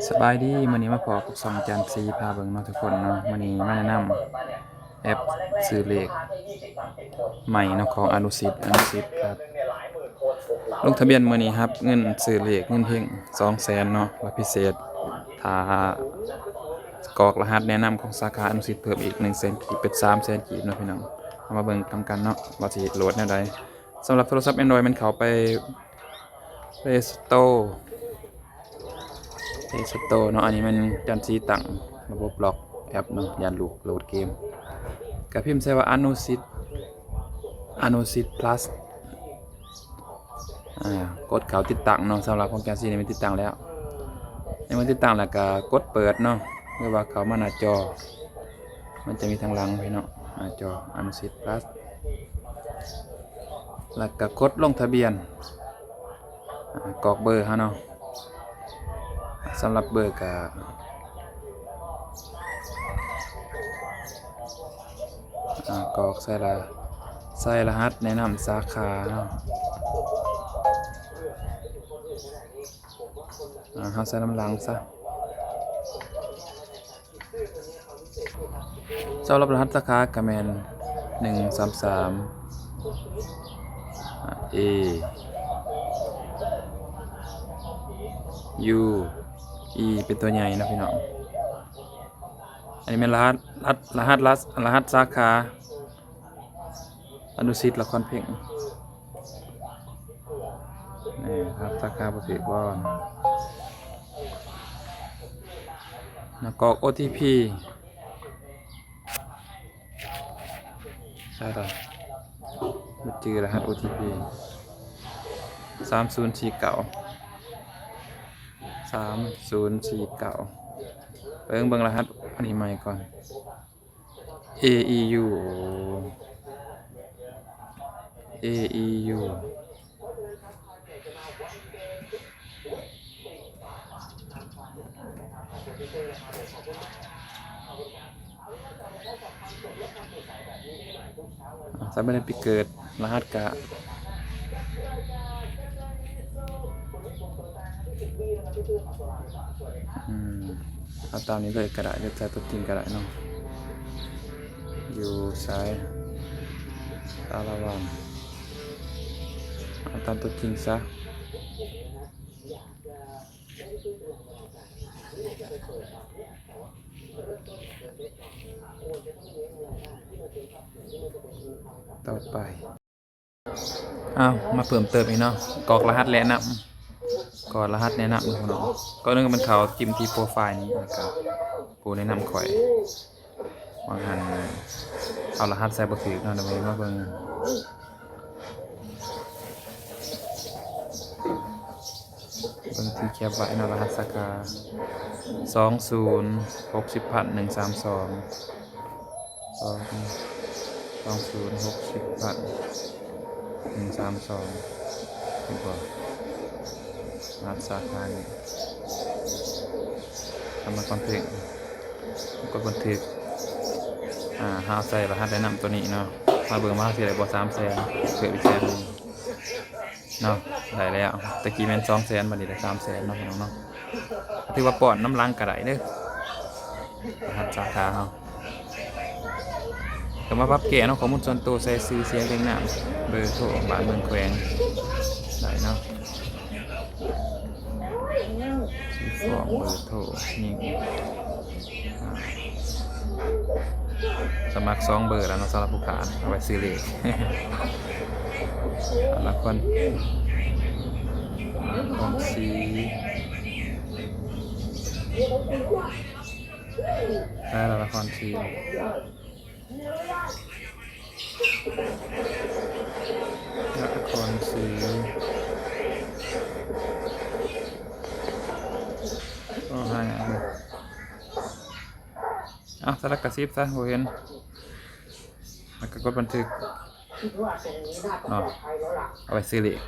ສະບາຍດີ ມື້ນີ້ມາພໍ້ກັບຊ່ອງຈັນສີພາເບິ່ງເນາະທຸກຄົນເນາະ. ມື້ນີ້ມາແນະນຳແອັບຊື້ເລກໃໝ່ເນາະ ຂອງອະນຸສິດ ອະນຸສິດ ລົງທະບຽນມື້ນີ້ຮັບເງິນຊື້ເລກ ເງິນເພັງສອງແສນເນາະ ແລະ ພິເສດ ຖ້າກອກລະຫັດແນະນຳຂອງສາຂາອະນຸສິດເພີ່ມອີກໜຶ່ງແສນກີບ ເປັນສາມແສນກີບເນາະພີ່ນ້ອງ. ເຮົາມາເບິ່ງນຳກັນເນາະ ວ່າຊິໂຫຼດແນວໃດ. ສຳລັບໂທລະສັບ Android ແມ່ນເຂົ້າໄປ Play Store Play Store ເນາະ. ອັນນີ້ແມ່ນຈັນສີຕັ້ງລະບົບລັອກແອັບເນາະ ຢ້ານລູກໂຫຼດເກມ. ກະພິມໃສ່ວ່າ ອະນຸສິດ ອະນຸສິດ Plus ອ່າ ກົດເຂົ້າຕິດຕັ້ງເນາະ. ສຳລັບຂອງຈັນສີນີ້ແມ່ນຕິດຕັ້ງແລ້ວ. ໃນເມື່ອຕິດຕັ້ງແລ້ວກະກົດເປີດເນາະ ຫຼືວ່າເຂົ້າມາໜ້າຈໍ ມັນຈະມີທາງຫຼັງພີ່ນ້ອງ ໜ້າຈໍ ອະນຸສິດ Plus ແລ້ວກະກົດລົງທະບຽນ ອາ ກອກເບີເຮົາເນາະ. ສຳລັບເບີກະ ອາ ກອກໃສ່ລະ ໃສ່ລະຫັດແນະນຳສາຂາເນາະ. ອາ ເຮົາໃສ່ນຳຫຼັງຊະ. ສຳລັບລະຫັດສາຂາກະແມ່ນ ໜຶ່ງສາມສາມ ເອ ຢູ ອີ ເປັນຕົວໃຫຍ່ເນາະພີ່ນ້ອງ. ອັນນີ້ແມ່ນລະຫັດ ລະຫັດ ລະຫັດສາຂາ ອະນຸສິດລະຄອນເພັງ. ນີ້ ຮັບສາຂາບໍ່ຖືກບໍ່ ນະ ກອກໂອທີພີ ໃສ່ລະ ບໍ່ຈື່ລະຫັດໂອທີພີ ສາມສູນສີ່ເກົ້າ ສາມສູນສີ່ເກົ້າ. ເບິ່ງ ເບິ່ງລະຫັດອັນນີ້ໃໝ່ກ່ອນ. ເອອີຢູ ເອອີຢູ ສຳລັບປີເກີດ ລະຫັດກະ ອືມ ເອົາຕາມນີ້ເລີຍກະໄດ້ ຫຼືໃສ່ຕົວຈິງກະໄດ້ເນາະ. ຢູ່ໃສ ສາລະວັນ ເອົາຕາມຕົວຈິງຊະ. ຕໍ່ໄປ ເອົາ ມາເພີ່ມເຕີມອີກເນາະ ກອກລະຫັດແນະນຳ ກອກລະຫັດແນະນຳເນາະ. ກ່ອນອື່ນກະແມ່ນເຂົ້າຈິ້ມທີ່ໂປຣໄຟລ໌ນີ້ ແລ້ວກະຜູ້ແນະນຳຂ້ອຍ ວ່າງຫັ້ນເອົາລະຫັດໃສ່ບໍ່ຖືກເນາະ. ດຽວມາເບິ່ງ ເບິ່ງທີ່ແຄບໄວ້ເນາະ ລະຫັດສາຂາ ສອງສູນ ຫົກສິບພັນ ໜຶ່ງສາມສອງ ສອງ ສອງສູນ ຫົກສິບພັນ ໜຶ່ງສາມສອງ ເຫັນບໍ່ ລະຫັດສາຂານີ້ ທຳມາຄອນເທັງ ກົດບັນທຶກ ອາ ເຮົາໃສ່ລະຫັດແນະນຳຕົວນີ້ເນາະ. ມາເບິ່ງວ່າເຮົາຊິໄດ້ບໍ່ ສາມແສນ ເພີ່ມອີກແສນໜຶ່ງເນາະ. ໄດ້ແລ້ວ ຕະກີ້ແມ່ນສອງແສນ ບັດນີ້ໄດ້ສາມແສນເນາະ ພີ່ນ້ອງເນາະ. ຖືວ່າປ້ອນນຳຫຼັງກະໄດ້ເດີ ລະຫັດສາຂາເຮົາ. ກະມາປັບແກ້ເນາະ ຂໍ້ມູນສ່ວນໂຕ ໃສ່ຊື່ ສຽງ ລຽງນາມ ເບີໂທ ບ້ານ ເມືອງ ແຂວງ ໄດ້ເນາະ. ຊື່ ຟ້ອງ ເບີໂທ ຍິງ ອາ ສະໝັກສອງເບີແລ້ວເນາະ ສຳລັບຜູ້ຄ້າ ເອົາໄວ້ຊື້ເລກ ລະຄອນ ລະຄອນສີ ແລ້ວລະຄອນສີ ນະຄອນສີ ເອົາ ສະຫຼັກກະສິບຊະ ບໍ່ເຫັນ ແລ້ວກະກົດບັນທຶກເນາະ ເອົາໄວ້ຊື້ເລກ.